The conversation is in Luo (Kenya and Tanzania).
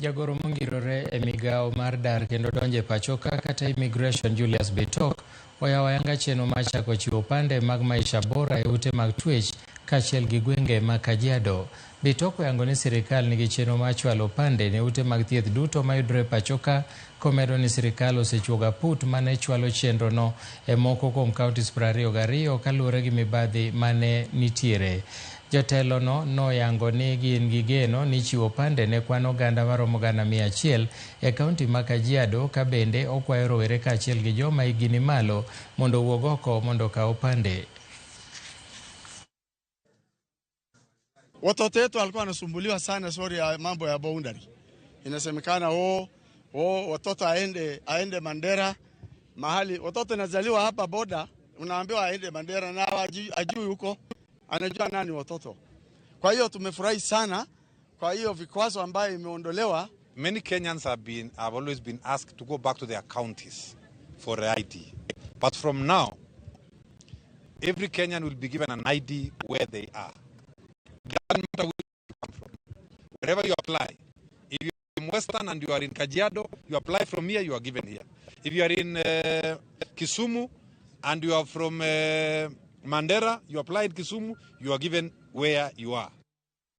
Jagoro mongirore e migawo mar dar kendo donjo e pachoka kata immigration Julius Bitok oyawo ayanga chenro mar chako chiwo opande mag Maisha Bora e ute mag twech kaachiel gi gwenge ma Kajiado. Bitok oyango ni sirikal nigi chenro mar chwalo opande ne ute mag thieth duto mayudore e pachoka komedo ni sirikal osechuogo aput mane chwalo chenrono e moko kuom counties 22 kaluwore gi mibadhi mane nitiere. Jatelono noyango ni gin gi geno ni chiwo opande ne kwan oganda maromo 100,000 e kaunti ma Kajiado ka bende okwayo rowere kaachiel gi joma hikgi ni malo mondo owuog oko mondo okaw opande. Watoto wetu walikuwa wanasumbuliwa sana sori ya mambo ya boundary. Inasemekana oh, watoto aende Mandera mahali watoto nazaliwa hapa boda, unaambiwa aende Mandera na ajui huko, anajua nani watoto. Kwa hiyo tumefurahi sana kwa hiyo vikwazo ambayo imeondolewa. Many Kenyans have always been asked to go back to their counties for ID. But from now, every Kenyan will be given an ID where they are. Doesn't matter where you come from. Wherever you apply, if you are in Western and you are in Kajiado, you apply from here, you are given here. If you are in Kisumu and you are from Mandera, you apply in Kisumu, you are given where you are.